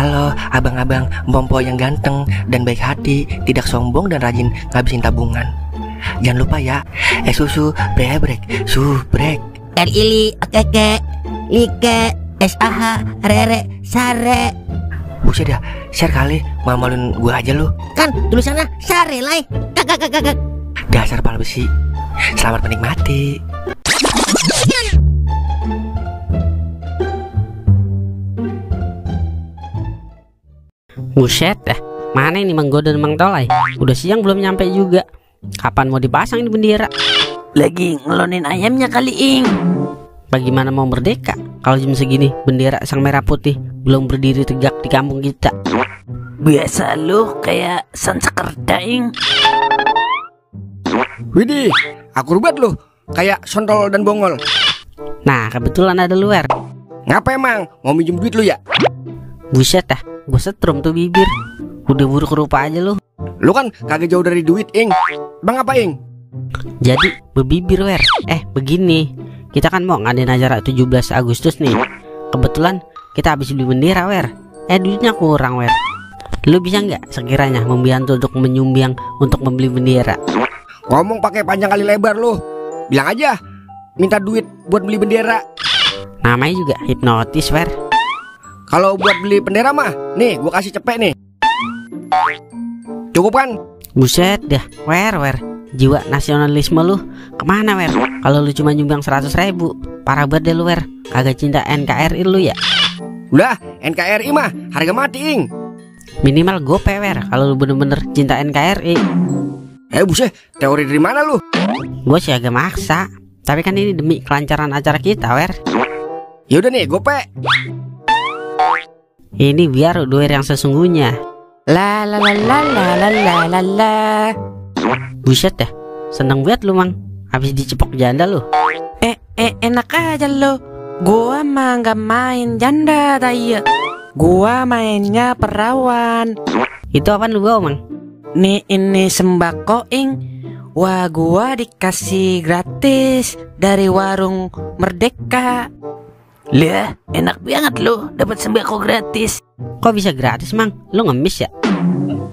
Halo abang-abang Bompo yang ganteng dan baik hati, tidak sombong dan rajin ngabisin tabungan. Jangan lupa ya, susu brebrek, subrek. Ili, okeke, like, SAH, rere, sare. Buset dah, share kali, malu-maluin gua aja lu. Kan tulisannya sare lai. Kakak. Dasar pala besi. Selamat menikmati. Buset dah, mana ini Mang Godo dan Mang Tolai? Udah siang belum nyampe juga. Kapan mau dipasang ini bendera? Lagi ngelonin ayamnya kali, Ing. Bagaimana mau merdeka kalau jam segini bendera sang merah putih belum berdiri tegak di kampung kita? Biasa lu kayak Sansekerta, Ing. Widih, akur banget lu, kayak Sontol dan Bongol. Nah, kebetulan ada luar. Ngapa emang? Mau minjem duit lu ya? Buset dah, gue setrum tuh bibir. Udah buruk rupa aja lu. Lu kan kagak jauh dari duit, Ing. Bang apa, Ing? Jadi bebibir wer. Begini, kita kan mau ngadain acara 17 Agustus nih. Kebetulan kita habis beli bendera wer. Duitnya kurang wer. Lu bisa nggak sekiranya membantu untuk menyumbang untuk membeli bendera? Ngomong pakai panjang kali lebar lu. Bilang aja minta duit buat beli bendera. Namanya juga hipnotis wer. Kalau buat beli bendera mah, nih gua kasih cepet nih. Cukup kan? Buset dah, wer. Jiwa nasionalisme lu kemana wer? Kalau lu cuma nyumbang 100.000, parah banget deh lu wer. Kagak cinta NKRI lu ya? Udah, NKRI mah harga mati, Ing. Minimal gope wer kalau lu bener-bener cinta NKRI. Buset, teori dari mana lu? Gue sih agak maksa, tapi kan ini demi kelancaran acara kita wer. Yaudah nih, gope. Ini biar duit yang sesungguhnya. La la la la la la la la la. Buset dah, seneng banget lu Mang. Habis dicepok janda lu. Enak aja lo. Gua mah nggak main janda daya. Gua mainnya perawan. Itu apaan lu bawa Mang? Nih ini sembako, Ing. Wah, gua dikasih gratis dari warung Merdeka. Lah, enak banget lo dapat sembako gratis. Kok bisa gratis Mang? Lu ngemis ya?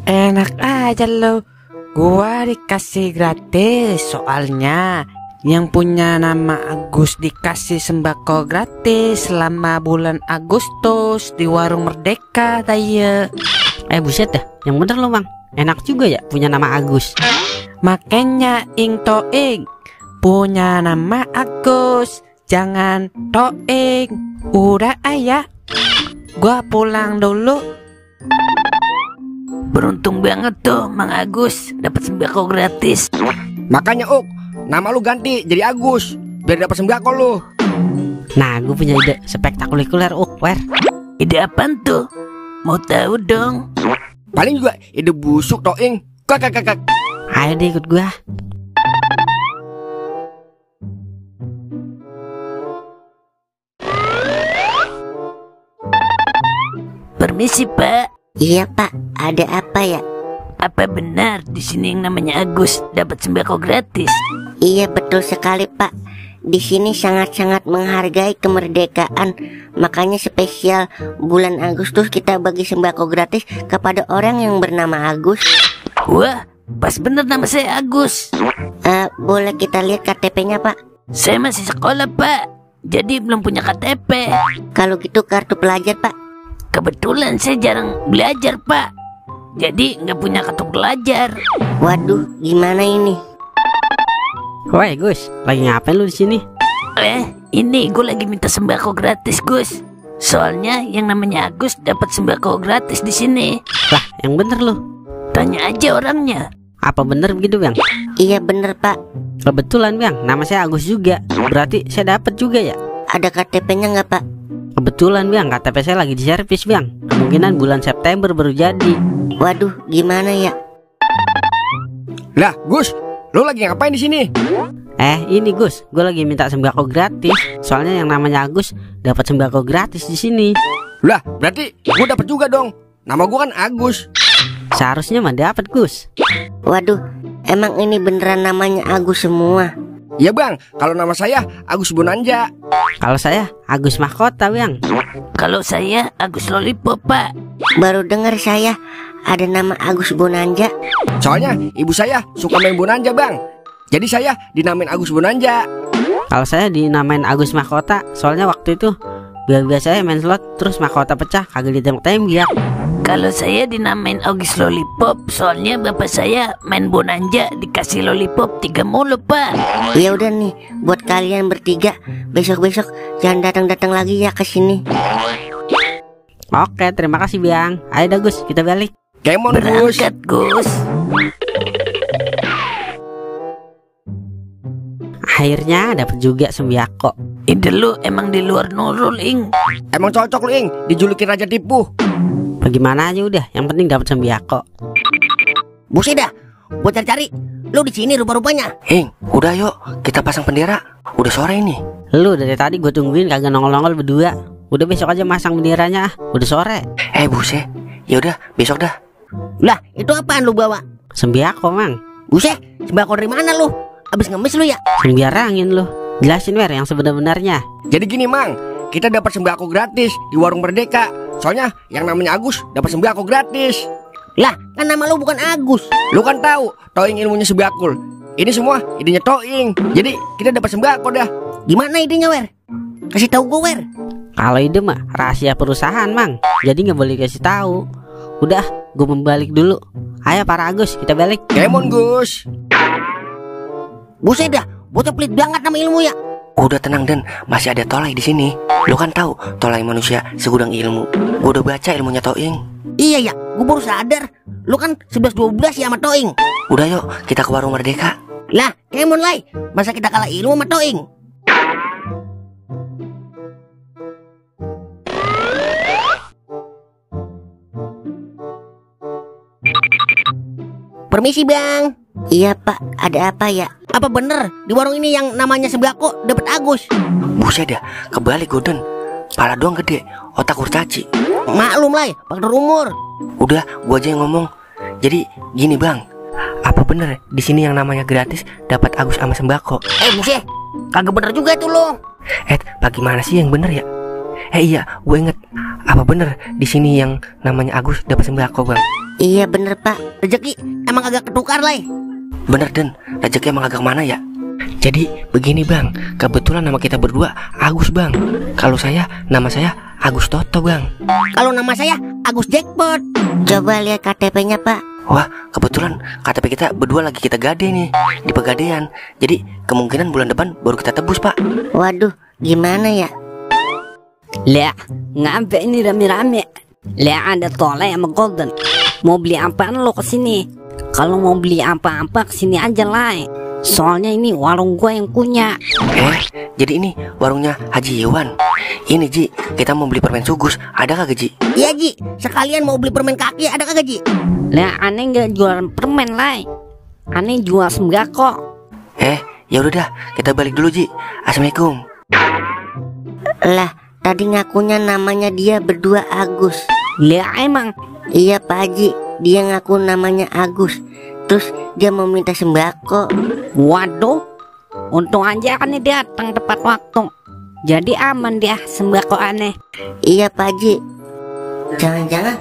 Enak aja lo. Gua dikasih gratis soalnya yang punya nama Agus dikasih sembako gratis selama bulan Agustus di warung Merdeka taya. Buset dah, yang bener lo Mang. Enak juga ya punya nama Agus. Makanya Ing Toing punya nama Agus, jangan Toing. Udah ayah, gua pulang dulu. Beruntung banget tuh Mang Agus dapat sembako gratis. Makanya nama lu ganti jadi Agus biar dapat sembako lu. Nah, gue punya ide spektakuler wer. Ide apaan tuh? Mau tahu dong? Paling juga ide busuk toh, Ing. Kak. Ayo deh ikut gua. Permisi, Pak. Iya Pak, ada apa ya? Apa benar di sini yang namanya Agus dapat sembako gratis? Iya betul sekali Pak. Di sini sangat-sangat menghargai kemerdekaan. Makanya spesial bulan Agustus kita bagi sembako gratis kepada orang yang bernama Agus. Wah, pas bener nama saya Agus. Boleh kita lihat KTP-nya Pak? Saya masih sekolah Pak, jadi belum punya KTP. Kalau gitu kartu pelajar Pak? Kebetulan saya jarang belajar Pak, jadi nggak punya kartu pelajar. Waduh, gimana ini? Woi Gus, lagi ngapain lu di sini? Ini gue lagi minta sembako gratis Gus. Soalnya yang namanya Agus dapat sembako gratis di sini. Lah, yang bener lu. Tanya aja orangnya. Apa bener begitu Bang? Iya bener Pak. Kebetulan Bang, nama saya Agus juga. Berarti saya dapat juga ya? Ada KTP-nya nggak Pak? Kebetulan Bang, KTP saya lagi di servis Bang. Kemungkinan bulan September baru jadi. Waduh, gimana ya? Lah, Gus, lu lagi ngapain di sini? Ini Gus, gue lagi minta sembako gratis. Soalnya yang namanya Agus dapat sembako gratis di sini. Lah, berarti gue dapat juga dong. Nama gue kan Agus. Seharusnya mah dapat Gus. Waduh, emang ini beneran namanya Agus semua? Iya Bang, kalau nama saya Agus Bonanja. Kalau saya Agus Mahkota Bang. Kalau saya Agus Lollipop Pak. Baru dengar saya ada nama Agus Bonanza. Soalnya ibu saya suka main bonanza bang. Jadi saya dinamain Agus Bonanza. Kalau saya dinamain Agus Mahkota, soalnya waktu itu biasa saya main slot terus mahkota pecah, kagak ditembak-tembak. Kalau saya dinamain Agus Lollipop, soalnya bapak saya main bonanza dikasih lollipop 3 mulu pak. Ya udah nih, buat kalian bertiga, besok-besok jangan datang-datang lagi ya ke sini. Oke, terima kasih Bang. Ayo dah Gus, kita balik. Kemon Gus. Berangkat Gus. Akhirnya dapat juga sembako. Ide lu emang di luar Nurul ing. Emang cocok lu Ing, dijulukin raja tipu. Bagaimana aja udah, yang penting dapat sembako. Buset dah, buat cari-cari. Lu di sini rupa-rupanya. Ing, udah yuk kita pasang bendera. Udah sore ini. Lu dari tadi gue tungguin kagak nongol-nongol berdua. Udah besok aja masang benderanya, udah sore. Buset. Ya udah, besok dah. Lah, itu apaan lu bawa? Sembako Mang. Buset, sembako dari mana lu? Abis ngemis lu ya? Sembiarangin lu. Jelasin Wer yang sebenar-benarnya. Jadi gini Mang, kita dapat sembako gratis di warung Merdeka. Soalnya yang namanya Agus dapat sembako gratis. Lah, kan nama lu bukan Agus. Lu kan tahu Toing ilmunya sembakul. Ini semua idenya Toing. Jadi kita dapat sembako dah. Gimana idenya, Wer? Kasih tahu gue, Wer. Kalau ide mah rahasia perusahaan Mang, jadi nggak boleh kasih tahu. Udah, gue membalik dulu. Ayo para Agus, kita balik. Kemon Gus. Buset dah, bocah pelit banget nama ilmu ya. Udah tenang Den, masih ada Tolai di sini. Lu kan tahu Tolai manusia segudang ilmu. Gua udah baca ilmunya Toing. Iya ya, gue baru sadar. Lu kan 11-12 ya sama Toing. Udah yuk kita ke warung Merdeka. Lah, Kemon Lai, masa kita kalah ilmu sama Toing? Permisi bang. Iya pak, ada apa ya? Apa bener di warung ini yang namanya sembako dapat Agus? Buset dah, kebalik Goden. Pala doang gede, otak kurcaci. Maklum Lai, faktor umur. Udah, gua aja yang ngomong. Jadi gini bang, apa bener di sini yang namanya gratis dapat Agus sama sembako? Buset, kagak bener juga tuh lo. Bagaimana sih yang bener ya? Iya, gue inget. Apa bener di sini yang namanya Agus dapat sembako bang? Iya bener pak, rezeki emang agak ketukar Lai. Bener Den, rezeki emang agak mana ya? Jadi begini bang, kebetulan nama kita berdua Agus bang. Kalau nama saya Agus Toto bang. Kalau nama saya Agus Jackpot. Coba lihat KTP-nya pak. Wah, kebetulan KTP kita berdua lagi kita gade nih di Pegadaian. Jadi kemungkinan bulan depan baru kita tebus pak. Waduh, gimana ya? Lah, ngapa ini rame-rame? Lah ada Tolai sama Golden. Mau beli apaan lo kesini? Kalau mau beli apa-apa kesini aja lah. Soalnya ini warung gue yang punya. Jadi ini warungnya Haji Iwan. Ini Ji, kita mau beli permen sugus. Ada kagak Ji? Iya Ji, sekalian mau beli permen kaki. Ada kagak Ji? Lah aneh nggak jualan permen lah. Aneh jual sembako. Ya udah dah, kita balik dulu Ji. Assalamualaikum. Lah, tadi ngakunya namanya dia berdua Agus. Lah emang. Iya Pak Haji, dia ngaku namanya Agus. Terus dia mau minta sembako. Waduh, untung aja aneh datang tepat waktu. Jadi aman dia sembako aneh. Iya Pak Haji. Jangan-jangan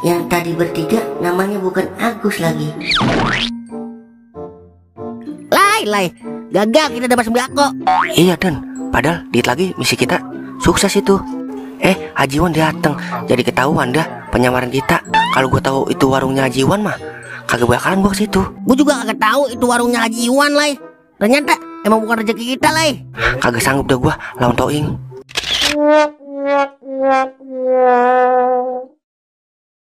yang tadi bertiga namanya bukan Agus lagi. Lai, gagal kita dapat sembako. Iya Den, padahal dikit lagi misi kita sukses itu. Haji Iwan datang, jadi ketahuan dah penyamaran kita. Kalau gue tahu itu warungnya Haji Iwan mah kagak bakalan gue ke situ. Gue juga kagak tahu itu warungnya Haji Iwan Lai. Ternyata emang bukan rezeki kita Lai. Kagak sanggup dah gue lawan Toing.